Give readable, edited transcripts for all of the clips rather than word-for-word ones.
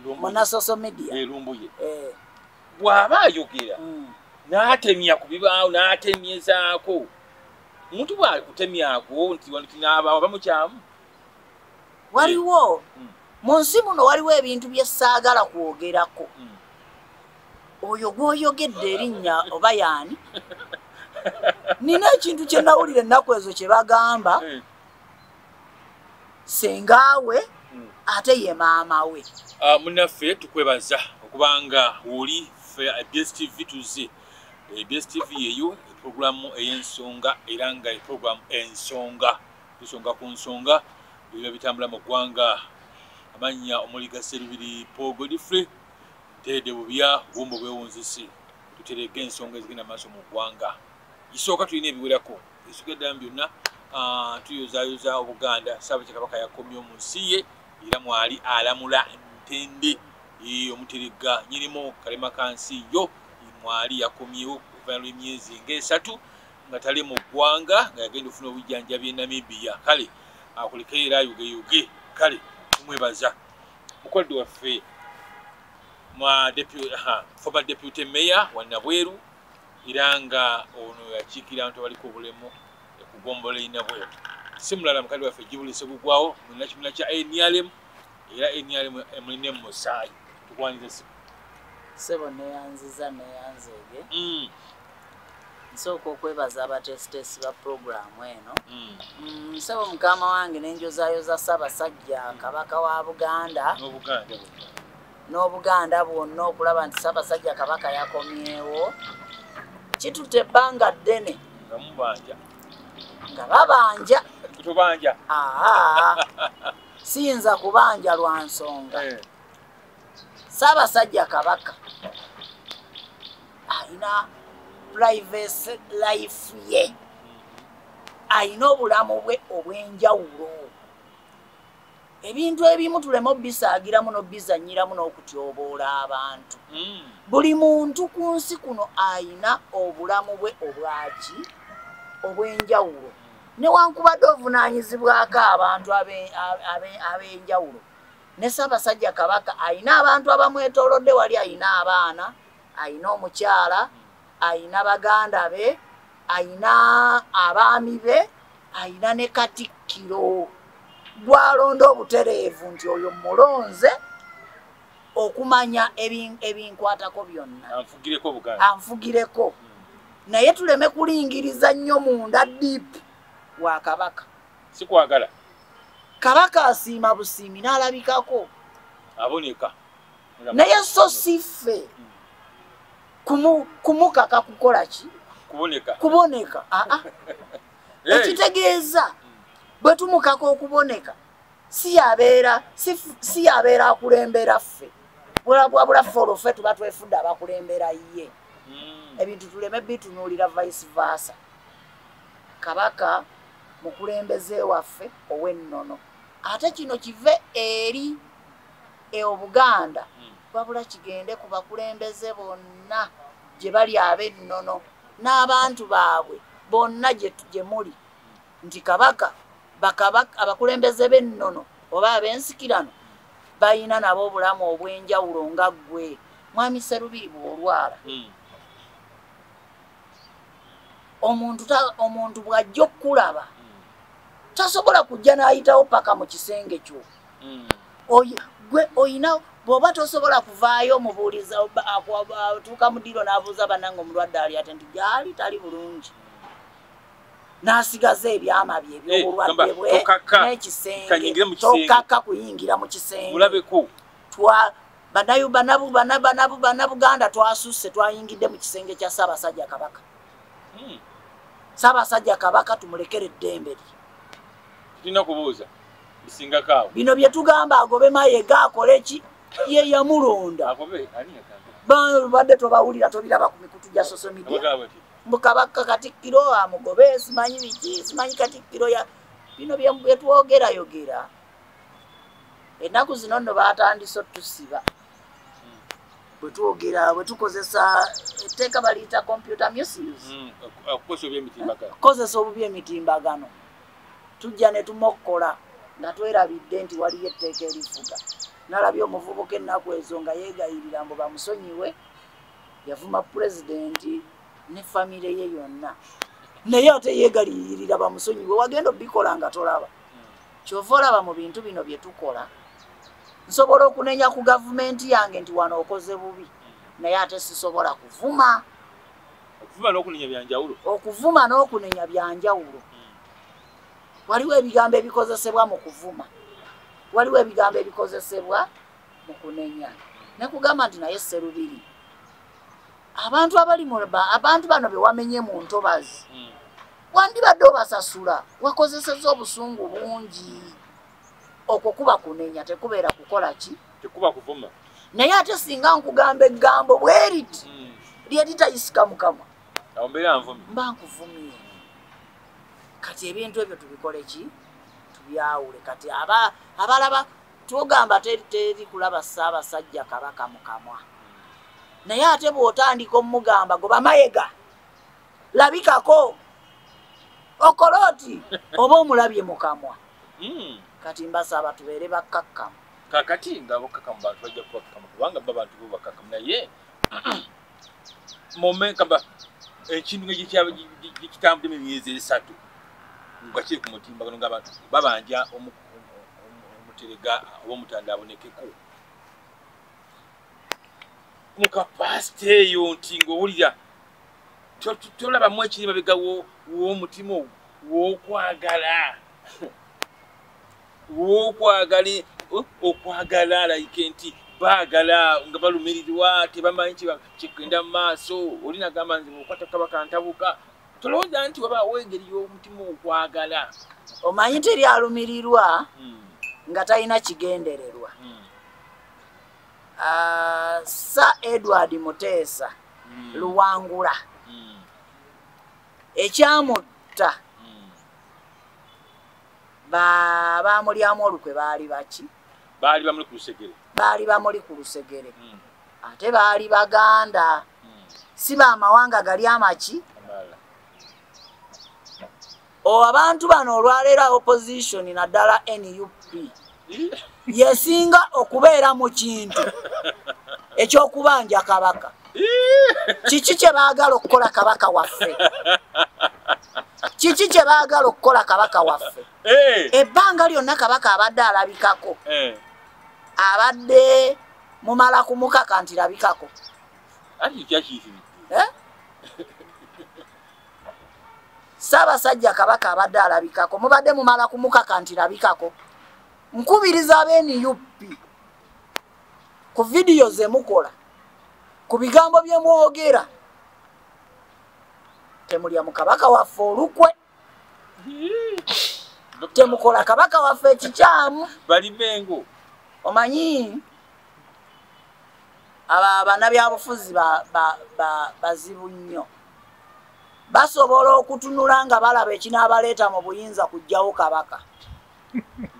Muna social media. Lumbuye. Bw'aba ayogera n'atemya ku bibaawo, n'atemyezaako. Omuntu bw'akutemyako nti wano kinaabaawo bamukyamu. Waliwo mu nsi muno waliwo ebintu bye saagala kwogerako. Oyo gw'oyogedde erinnya oba yaani? Nina ekintu kye nawulira ennaku ezo kye bagamba sengaawe ate ye maama we. Munnaffe tukwebaza okubanga woli ffe BSTV tuzze. BSTV yeyo programu ey'ensonga era nga programu ensonga tusonga ku nsonga ebiba bitambula mu ggwanga. Amannya omuli Serubiri Paul Godfrey Ntede Bubya Bwombo bwewunzise tuterege ensonga ezigenda maaso mu ggwanga. Isooka tulina ebiwerako esooka ddala byonna tuyozaayoza Obuganda. Ssaabasajja Kabaka yakomyewo mu nsi ye era mwali alamula ntende omuterega nyirimu Kalema Kansi yo mwali yakomyewo okuva lw'emyezi ng'esatu nga tali mu ggwanga nga yagenda okufuna obujjanjabi e Namibia. Kale akuleke era ayogeyuge. Kale tumwebaza mukodde waffe former deputy mayor wa Nabweru era nga ono yakiikira abantu abaliko obulemu ku ggombolola e Nabweru. Si mulala mukadde waffe Jibuli Ssegugwawo munnakibiina kya NRM era NRM emulina mu musaayi. Tukwaniriza ssebo. Ssebo neeyanziza neeyanzeege. Nsooka okwebaza abateesiteesi ba pulogulaamu eno. Ssebo mukama wange nenjozaayoza Ssaabasajja Kabaka wa Buganda n'Obuganda bwonna okulaba nti Ssaabasajja Kabaka yakomyewo. Kitutte ebbanga ddene nga babanja. Tubanja. Siyinza kubanja lwa nsonga. Ssaabasajja Kabaka alina private life ye, alina obulamu bwe obw'enjawulo. Ebintu ebimu tuleme obisaagiramu n'obizannyiramu n'okutyoboola abantu. Buli muntu ku nsi kuno alina obulamu bwe obwaki obw'enjawulo. Newankubadde ovunaanyizibwako abantu ab'enjawulo. Ne Ssaabasajja Kabaka alina abantu abamwetoolodde wali, alina abaana, alina omukyala, alina baganda be, alina abaami be, alina ne Katikkiro gw'alonda obutereevu nti oyo mulonze okumanya ebinkwatako byonna. Anfugireko Buganda. Anfugireko. Naye tuleme kulingiriza nnyo munda deep wa Kabaka. Sikwagala. Kabaka asiima busiimi n'alabikako. Aboneka. Naye so si ffe kumukaka kukola ki? Kuboneka. Kuboneka. Ekitegeeza bwe tumukaka okuboneka si yabeera akulembera ffe. Wabula ffe olwo ffe tuba twefudde abakulembera ye. Ebintu tuleme bitunuulira vice versa. Kabaka mukulembeze waffe ow'ennono. Ate kino kive eri Obuganda wabula kigende ku bakulembeze bonna gye bali ab'ennono n'abantu baabwe bonna gye muli nti Kabaka abakulembeze b'ennono oba ab'ensikirano balina nabo obulamu obw'enjawulo nga ggwe. Mwami Serubiri bw'olwala omuntu bw'ajja okukulaba tasobola kujja n'ayitawo paka mu kisenge kyo. Gwe oyina bw'oba tosobola kuvaayo omubuuliza atuuka mu ddiiro n'abuuza bannange omulwadde ali ate nti gy'ali tali bulungi. N'asigaza ebyama bye eby'obulwadde bwe n'ekisenge. Tokaka kuyingira mu kisenge. Mulabeko. Bannabuganda twasusse twayingidde mu kisenge kya Ssaabasajja Kabaka. Ssaabasajja Kabaka tumulekere eddembe lye. Tulina kubuuza bisingako awo. Bino bye tugamba agobe Mayiga akole ki? Ye yamulonda. Badde tobawulira tobiraba ku mikutu gya social media. Mbu Kabaka Katikkiro amugobe simanyi biki simanyi Katikkiro ya bino bye twogerayogera. Ennaku zino nno baatandise otusiba. Bwe twogera bwe tukozesa etteeka baliyita computer misuse. Okukozesa obubi emitimbagano. Tujja ne tumokkola nga twerabidde nti waliyo etteeka erifuga. Nalabye omuvubuka ennaku ezo nga yeegayirira mbu bamusonyiwe, yavuma pulezidenti ne famire ye yonna, naye ate yeegayirira bamusonyiwe. Wagenda obikola nga tolaba. Kyova olaba mu bintu bino bye tukola, nsobola okunenya ku gavumenti yange nti wano okoze bubi, naye ate sisobola kuvuma. Okuvuma n'okunenya byanjawulo. Okuvuma n'okunenya byanjawulo. Waliwo ebigambo ebikozesebwa mu kuvuma, waliwo ebigambo ebikozesebwa mu kunenya. Nekugamba nti naye Sserubiri, abantu abali mu abantu bano be wamenye mu ntobazi, wandibadde obasasula, wakozesezza obusungu bungi. Okwo kuba kunenya, tekubeera kukola ki? Tekuba kuvuma. Naye ate singa nkugamba eggambo bweriti lyeritayisika mu kamwa, mba nkuvumye. Kati ebintu ebyo tubikole ki? Tubyawule. Kati abalaba tugamba teri kulaba Ssaabasajja Kabaka mu kamwa, naye ate bw'otandika omugamba goba Mayiga labikako okoloti oba omulabye mu kamwa. Kati mbasaba tubeere bakkakkamu. Kakati nga bakkakkamu bantu bajja kubakkakkamu kubanga bo bantu bo bakkakkamu, naye momekamba ekintu nga kitambudde emyezi 3 nga kiri ku mutimbagano ng'abantu babanja omuterega oba omutanda abonekeko mu capacity eyo, nti ng'owulira tolabamu ekiri mabega w'omutima w'okwagala like nti baagala nga balumirirwa, tebamanyi kigenda mu maaso. Oli nagamba nze okwata Kabaka ntabuka. Tolowooza nti wabaawo engeri y'omutima okwagala? Omanyi teri alumirirwa nga talina kigendererwa. Sir Edward Muteesa Luwangula, ekyamutta bamulyamu olukwe baali baki? Baali bamuli ku lusegere. Baali bamuli ku lusegere, ate baali Baganda, si bamawanga gali amaki. Abantu bano olwaleero opposition naddala NUP yesinga okubeera mu kintu ekyokubanja Kabaka. Kiki kye baagala okukola Kabaka waffe? Kiki kye baagala okukola Kabaka waffe? Ebbanga lyonna Kabaka abadde alabikako, abadde mumala kumukaka nti labikako. Ssaabasajja Kabaka abadde alabikako, mubadde mumala kumukaka nti labikako. Nkubiriza ab'NUP ku vidiyo ze mukola, ku bigambo bye mwogera, temulya mu Kabaka waffe olukwe, temukola Kabaka waffe ekikyamu. Balimengo. Omanyi aba bannabyabufuzi bazibu nnyo, basobola okutunula nga balaba ekinaabaleeta mu buyinza kujjawo Kabaka.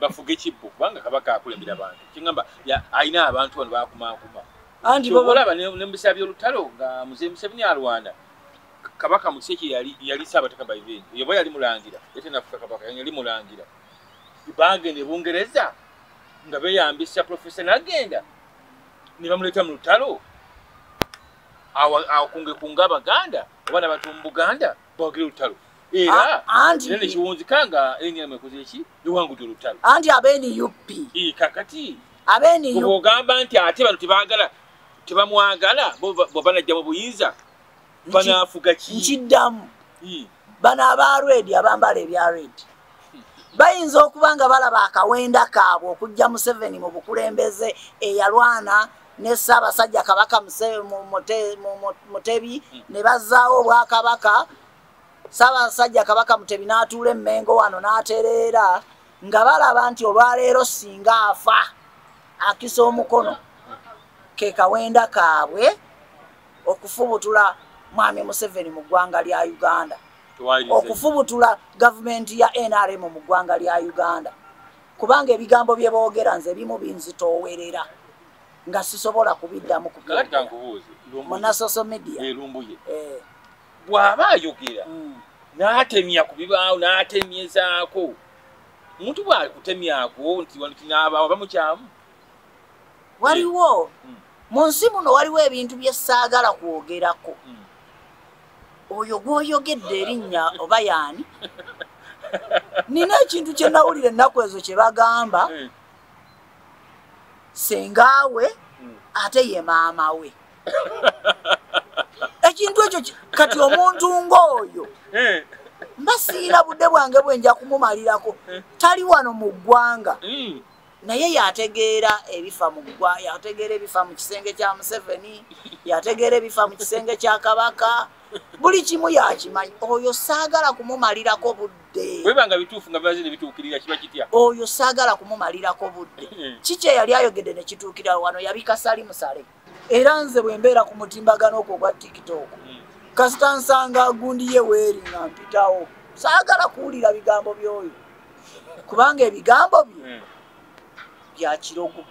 Bafuge kibbo, kubanga Kabaka akulembera abantu. Kingamba alina abantu bano bakumaakuma. Olaba ne mu biseera by'olutalo nga Muzeeyi Museveni alwana, Kabaka Museki yali Ssaabataka by then, yoba yali mulangira, yate nafuka Kabaka, yali mulangira. Bagenda e Bungereza nga beeyambisa Profesa Nagenda ne bamuleeta mu lutalo akungekunga Abaganda oba n'abantu mu Buganda bawagire olutalo. Era nekiwunzika nga NRM ekoze eki, ewangudde olutalo. Anti ab'NUP kakati ab'NUP ogamba nti ate bano tebaagala, tebamwagala, bo banajja mu buyinza banaafuga ki? Nkiddamu, bano aba red, abambala ebya red, bayinza okuba nga balaba akawenda kaabwe okujja Museveni mu bukulembeze eyalwana ne Ssaabasajja Kabaka Mutebi ne bazzaawo obwakabaka. Ssaabasajja Kabaka Mutebi n'atuula Emmengo wano n'atereera, nga balaba nti olwaleero singa afa akisa omukono ke kawenda kaabwe okufubutula Mwami Museveni mu ggwanga lya Uganda, okufubutula gavumenti ya NRM mu ggwanga lya Uganda. Kubanga ebigambo bye boogera nze bimu binzitoowerera nga sisobola kubiddamu muna social media. Bw'aba ayogera n'atemya ku bibaawo, n'atemyezaako omuntu bw'akutemyako nti wano kinaabaawo bamukyamu. Waliwo mu nsi muno waliwo ebintu bye saagala kwogerako. Oyo gw'oyogedde erinnya oba yaani? Nina ekintu kye nawulira ennaku ezo kye bagamba sengaawe ate ye maama we. Ekintu ekyo kati omuntu ng'oyo mba siina budde bwange bwe nja kumumalirako, tali wano mu ggwanga, naye yategeera ebifa mu ggwa, yategeera ebifa mu kisenge kya Museveni, yategeera ebifa mu kisenge kya Kabaka, buli kimu yakimanyi. Oyo saagala kumumalirako budde. Bwebanga bituufu nga bimaze ne bituukirira kiba kitya? Oyo saagala kumumalirako budde. Kiki eyali ayogedde ne kituukira wano? Yabika sali musale. Era nze bwe mbeera ku mutimbagano okwo ogwa TikTok, kasita nsanga gundi ye weeri nga mpitawo, saagala kuwulira bigambo by'oyo, kubanga ebigambo bye bya kirogo.